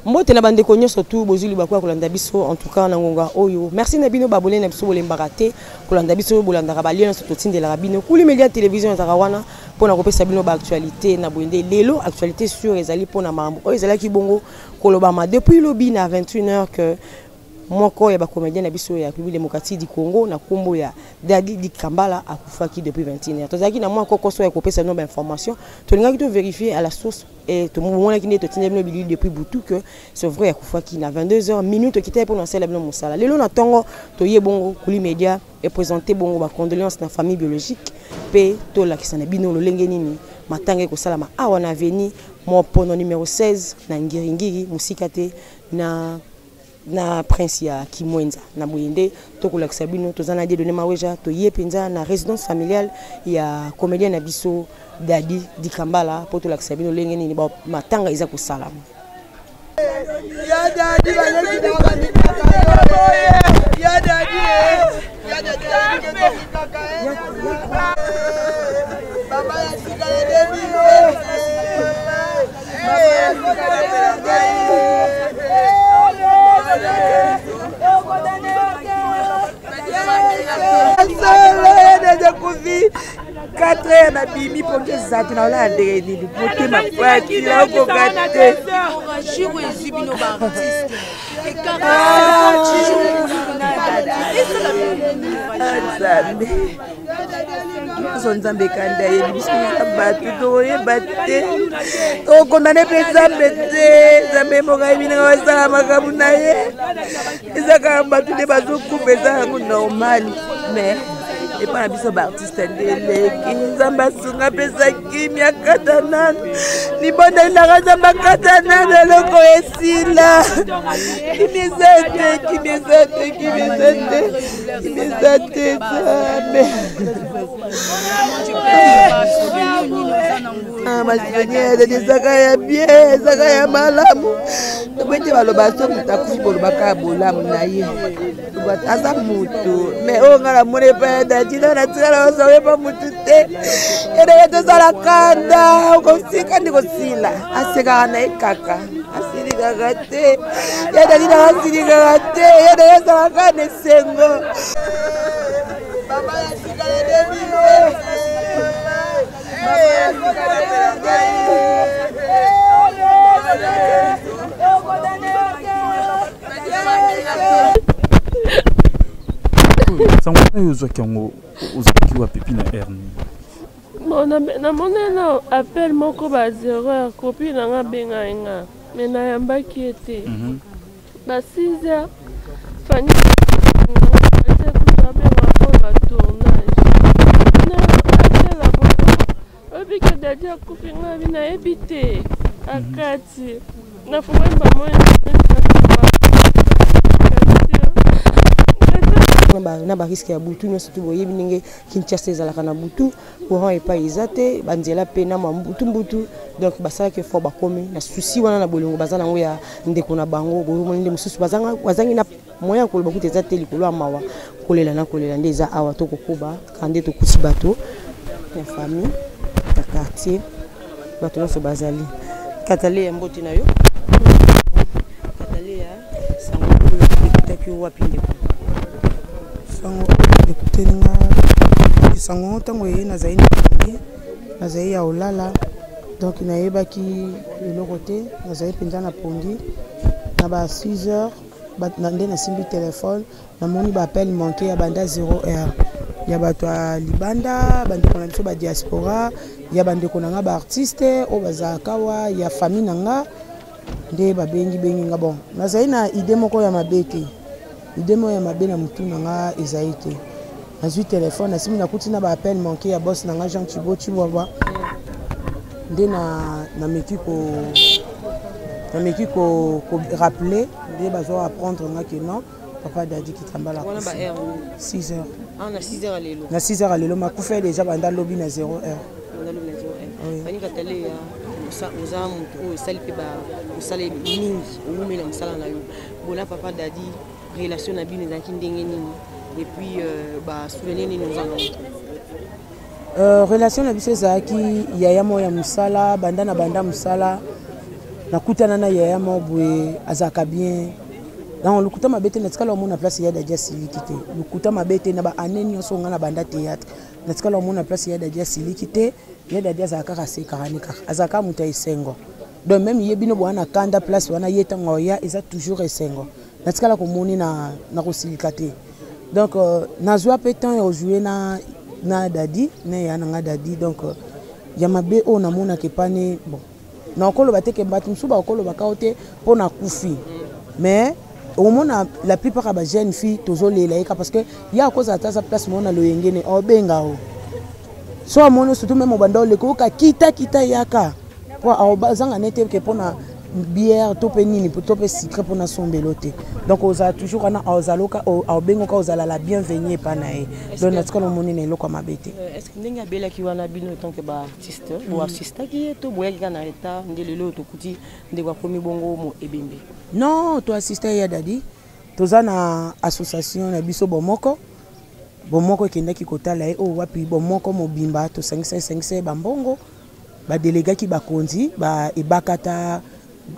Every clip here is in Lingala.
Mbote na bandeko nyonso tu bozwi libaku ya kolanda biso en tout cas na ngonga oyo. Merci na bino babone na biso bolembaka te kolanda biso bolandaka ba lien nyonso totindelaka bino. Kuli Media Television ezalaka wana mpo na kopesa bino ba actualité na boye nde lelo actualité sur ezali mpo na makambo oyo ezalaki bongo kolobama depuis lobi na 21h que moko ya ba comédien na biso ya République démocratique du Congo na kombo ya Dadi Dikambala akufaki depuis 21h. Tozalaki na mwa kokoso ya kopesa bino ba information, tolingaki to vérifier à la source et tomonaki nde totindeli bino bilili depuis butu que c'est vrai akufaki na 22h minute tokitaki mpo na sala bino mosala. Lelo na tongo toye bongo Kuli Media et présenter bongo ba condoléances na famille biologique pe tolakisa na bino lolenge nini matanga ekosalama awa na avenue Mopono numéro 16 na Ngiringiri mosika te na na prince ya Kimwenza na boye nde tokolakisa bino toza na Dieudonné Maweja toye mpenza na résidence familiale ya comédien na biso Dadi Dikambala mpo tolakisa bino lolenge nini matanga eza kosalama. Ya Dadi baleki na balingaka yo boye ya Dadi ya Dadi balingaka yo baba ya sika ya 2000 nakufi 4 heures nabimi mpo eza te naolala ndenge nini motema pasi naokoka te nzambe nyonso nzambe ekanda ayebi biso eza bato tokoyeba te tokokondane mpe nzambe te nzambe moko ayebi ndenge basala makambo na ye eza kaka bato nde bazokufa eza yango normal mais epai na biso baartiste nde eleki nzambe asunga apesa kimia kata nanu libondeli nanga nzambe akata nanu eloko esila kimia eza te kimia eza te kimia eza te kimia eza te nzambe maseigneur ezaka ya bien ezaka ya malamu toboyi te baloba so moto akufi bolobaka ya bolamu na ye aza motu me oyo ngai namoni epai ya dadi na natikala osawe epa motu te edeke tozala kanda okosika nde kosila asekaka na ye kaka asilikaka te ya dadi nanga asilikaka te ya dadi azalaka na esengo Baba ya sika ya 2000 sango wana yo ozwaki yango ozalaki wapi mpi na heure nini bon namoni na appel moko ba 0 heure copine na nga abengai nga me nayambaki ye te mhm. Ba 6 heures Fanny kutu abenga mpo na tournage na atela boto oyebi ke dadi akufi ngai bi nayebi te akati nafungoli bamoi na bariske ya butu nyonso tu boyebi ndenge kinshasa ezalaka na butu courant epai eza te banzela mpe na mwa mbutu mbutu donc basalaki effort bakomi na souci wana na bolingo baza nango ya ndeko na bango bomoni nde mosusu bazangi na moyen ya koloba kutu eza te likolo ya mawa kolela na kolela nde eza awa tokokoba kaka nde tokuti bato ya famille ya quartier bato nyonso bazali kataleya mbote na yo kataleya sango oyo ekutaki yo wapi ndeko sango oyo ekuteli nga sango yango ntango eye nazali na pongi nazali ya olala donc nayebaki eloko te nazali mpenza na pongi na ba 6 heures nde nasimbi telefone namoni baappel manque ya banda 0 heure ya bato ya libanda bandeko na biso badiaspora ya bandeko na nga baartiste oyo bazalaka wa ya famille na nga nde babengi bengi nga bon nazali na idée moko ya mabe te idée moko ya mabe na motu na nga ezali te nazwi telefone nasimi nakuti na baappel manque ya boss na nga jean chibo chibwabwa nde nameki ko nameki ko rappeler nde bazwa apprendre nga ke non papa dadi kitambala 6 heures ah, na 6 heures lelo na 6 heures lelo makufa deja banda lobi na 0 heure Fanny Kataleya oza moto oyo osali mpe mosala mingi owumeli na mosala na yo bona papa dadi relation na bino ezalaki ndenge nini et puis euh, basouvenir nini oza nango euh, relation na biso ezalaki yaya moko ya mosala banda na banda mosala Nakutana na yaya moko boye azalaka bien. Donc lokuta mabe te, natikala omona place ya Dadi asiliki te. Lokuta mabe te, na ba année nyonso nga na banda théâtre, natikala omona place ya Dadi asiliki te. Ya Dadi azalaka kaka asekaka ne kaka, azalaka moto ya esengo. Donc même ye bino boya na kanda place wana, ye ntango oya eza toujours esengo. Natikala komoni na kosilika te. Donc nazwa mpe temps ya kojouer na Dadi, na ya na nga Dadi. Donc ya mabe oyo namonaka epane, bon, nakoloba te ke bato mosusu bakolobaka o te mpo nakufi, mais omona la plupart ya bajeune fille tozolela ye ka, parce que ye akozala ta aza place moko na loyenge ne obenga o so amoni, surtout même obanda oleka, oyoka kita kita yaka, po azanga nete ke mpona bière to mpe nini to mpe sucré mpona sombelo te. Donc ozala toujours wana, ozaloka aobengoka, ozala la bienvenue epa na ye. Donc natikala omoni na eloko ya mabe te. Est ce que ndenge abelaki wana, bino en tant que baartiste boassistaki ye to boyaki kaka na retard nde lelo oyo tokuti ndeko akomi bongo mo ebembe? Non, toassiste ya Dadi. Toza na association na biso Bomoko. Bomoko ekendaki kotala ye oyo wapi. Bomoko mobimba tosangisa, esangisa ye bambongo, badelegaki bakonzi ba Ebakata,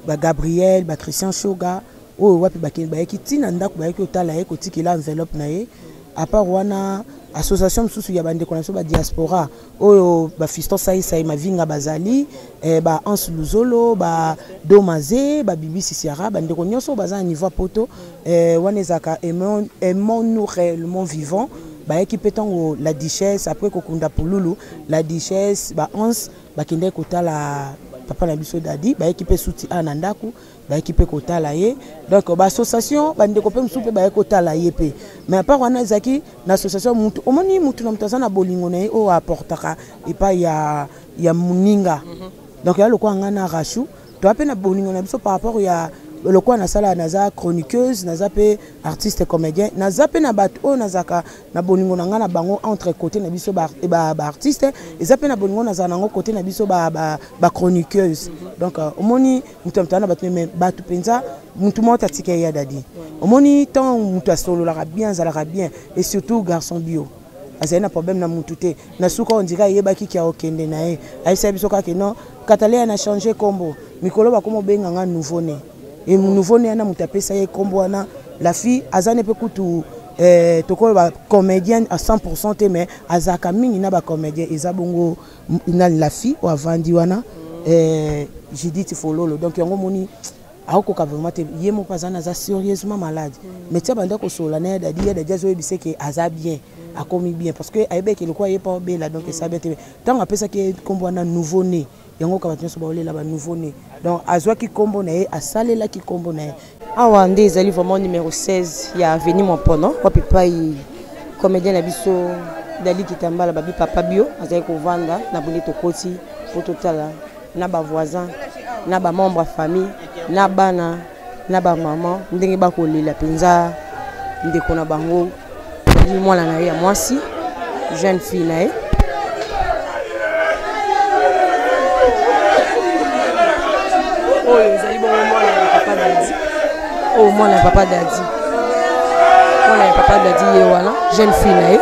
baGabriel, baChristian Shoga oyo wapi bayaki ntina ndako, bayaki kotala ye, kotikela enveloppe na ye. À part wana, association mosusu ya bandeko na biso badiaspora oyo bafiston Saisai Mavinga bazali, ba Anse Luzolo, badomaze, babibi Sisiara, bandeko nyonso oyo baza na niveau ya poto, wana ezalaka Aimons nous réellement vivant. Bayaki mpe ntango la Duchesse, après kokunda Pululu, la Duchesse, ba Anse bakendaki kotala papa na biso Dadi. Bayaki mpe suti a na ndako, bayaki mpe kotala ye. Donc baassociation, bandeko mpe mosusu mpe bayaki kotala ye mpe. Mais à part wana, ezalaki na association. Mutu omoni, mutu na mutu aza na bolingo na ye oyo aportaka epai ya moninga. Donc ya lokola ngai na Rachu, toa mpe na bolingo na biso par rapport ya lokola nasala, naza chroniqueuse, naza mpe artiste comédien, naza mpe na bato oyo nazalaka na bolingo na ngai na bango. Entre côté na biso baartiste, eza mpe na bolingo nazala nango côté na biso bachroniqueuse. Donc omoni, moto ya moto aza na bato, mais bato mpenza motu moko tatika ye ya Dadi. Omoni, ntango moto asololaka bien, azalaka bien, et surtout garçon bio azali na problème na mutu te. Na suka, on dirait ayebaki ki akokende na ye, ayebisa biso kaka non, Kataleya na change kombo, mikolo bakoma obenganga Nouveau Né. E Nouveau Né wana, moto apesa ye kombo wana, la fille aza ne mpe kutu, tokoloba comédienne à 100 te, mais azalaka mingi na bacomédien. Eza bongo nani, la fille oyo avandi wana, Judith Fololo. Donc yango omoni, aokoka vraiment te. Ye moko aza na aza sérieusement malade, mais tia banda kosolola na ya Dadi, ya Dadi azoyebisa ke aza bien, akomi bien, parce que ayebaki lokola ye mpa obela. Donc esa bien te. Ntango apesaki ye nkombo wana Nouveau Né, yango ka bato nyonso baolela ba Nouveau Né. Donc azwaki nkombo na ye, asalelaki nkombo na ye. Awa nde ezali vraiment numéro 16 ya avenue Mopono, wapi pai comédien na biso Dali Kitambala, babi Papa Bio, azali kovanda. Na bonde tokoti po totala na bavoisin, na bamembre ya famille, na bana, na bamama, ndenge bakolela mpenza ndeko na bango. Ezali mwana na ye ya mwasi, jeune fille na ye. Oyo ezali bongo mwana ya papa Dadi, oyo mwana ya papa Dadi, mwana ya papa Dadi ye wana, jeune fille na ye.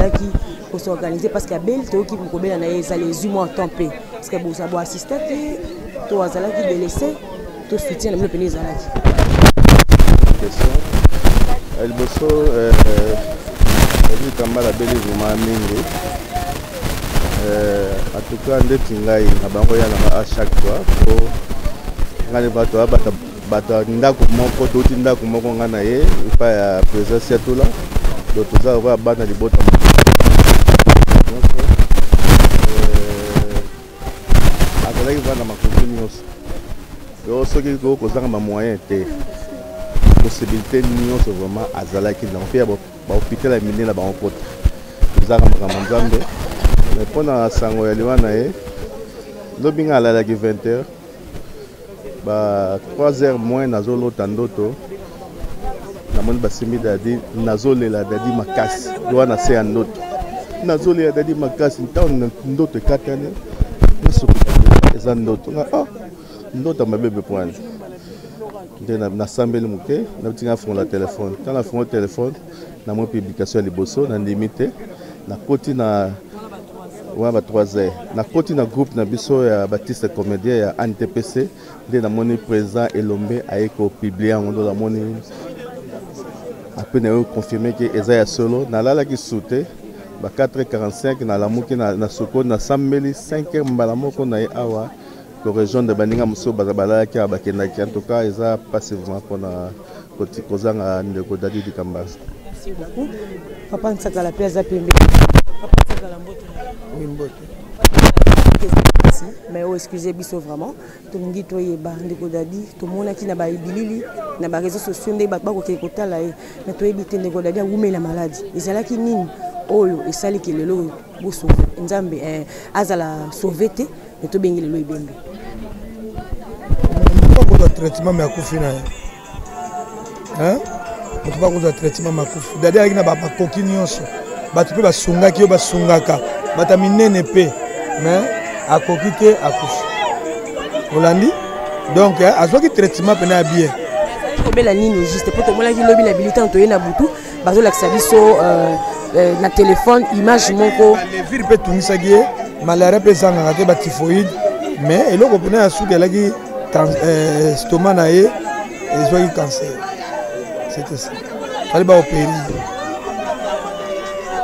bozalaki kosorganize? Parce que abeli, toyoki kobela na ye ezali ezwi mwa temps mpe, parce que boza boassistaki to azalaki délaissé to soutien na bino pene ezalaki? Question liboso, Kambala abeli vraiment mingi. En tout cas, ndeti ngai na bango ya nanga à chaque fois, po ngai bato abata bato ya ndako moko, touti ndako moko, ngai na ye epai ya président Siatula. Donc toza lokola bana libota nyonso. Azalaki vanda makoki nyonso. Donc soki kozanga bamoyen te, possibilité nyonso vraiment azalaki nango, mpe ya bahôpital ya minene na bango kota. Ezaka makambo Nzambe. Mais mpo na sango ya liwa na ye, lobi ngai alalaki 20 heures, ba 3 heures moins nazolota ndoto, namoni basimbi Dadi, nazolela Dadi makasi wana se ya ndoto, nazolela Dadi makasi. Ntango ndoto ekatani, nasukuta eza ndoto nga, oh, ndoto ya mabe mpo nde nasambeli moke, nabitinga nafungola telefone. Ntango nafungola telefone, namoni publication ya liboso, nandimi te. Nakoti na wana ba 3 heures, nakoti na groupe na biso ya Baptiste comédien ya ANTPC, nde namoni président Elombe aye kopublier yango. Ndo namoni apres naye confirme ke eza ya solo. Nalalaki su te, ba 4h45 nalamuki na soko, nasambeli 5 heures mbala moko na ye awa korejoindre baninga mosusu balalaki awa, bakendaki. En tout cas, eza mpasi vraiment mpona kozanga ndeko Dadi Dikambala. Merci beaucoup. Papa Nsakala mpe aza pembeni. Papa Nsakala, mbote. Oui, mbote. Mais oh, excusez biso vraiment, tolingi toyeba ndeko Dadi. Tomonaki na babilili na baréseaux sociaux nde bato bakokende kotala ye, mais toyebi te ndeko Dadi awumela maladi ezalaki nini oyo esaliki lelo bosauve Nzambe eh, azala sauve te, mais tobengi lelo ebembe. Moto akozwa traitement me akufi na ye, moto mpe akozwa traitement me akufi. Dadi alaki na bakoki nyonso, bato mpe basungaki yo, basungaka bato ya minene mpe, mais akoki te, akufi. Olandi? Donc azwaki traitement mpena ya bien. Kobela nini juste? Mpo tomonaki lobi na bili, ntango toye na butu, bazolakisa biso na telefone image moko. Levire mpe etungisaki ye, malaria mpe ezangaka te, batyphoïde. Mais eloko mpena ya suki elaki estomac na ye ezwaki cancer, c'était ça, fallait baopérer.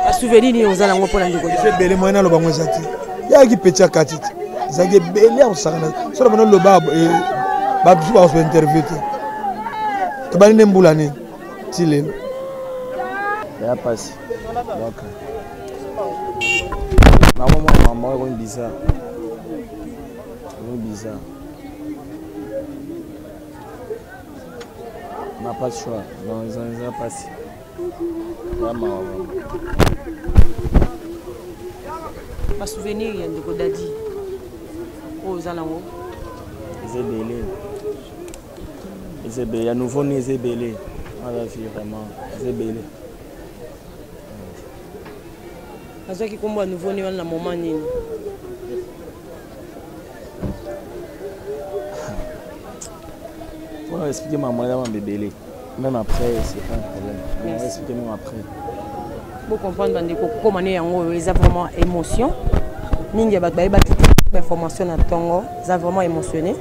Basouvenir nini oza nango mpona ndeko? Eza ebele, moyen naloba ngo eza te. Yayaki petit ya kati te, ezalaki ebele ya kosakana. So na bana loba, bato mosusu bakozwa interview te. Tobandi nde mbula nini ti lelo. Ya pasi. Donc nakomona mama ekomi bizarre, ekomi bizarre. Na pas de choix. Donc eza pasi, ya mawa. Basouvenir ya ndeko Dadi oyo oza nango? Eza ebele, eza ebele. Ya nouveau ni eza ebele. Aza vie vraiment, eza ebele. Azwaki nkombo ya nouveau ni wana na moment nini? Mpona expliquer maman, eza mambo ebele. Même après, c'est pas un problème. On va expliquer même après. Bocomprendre bandeko, kokóma ne yango oyo eza vraiment émotion mingi ya bato bayebaki te bainformation na ntongo, eza vraiment émotionné.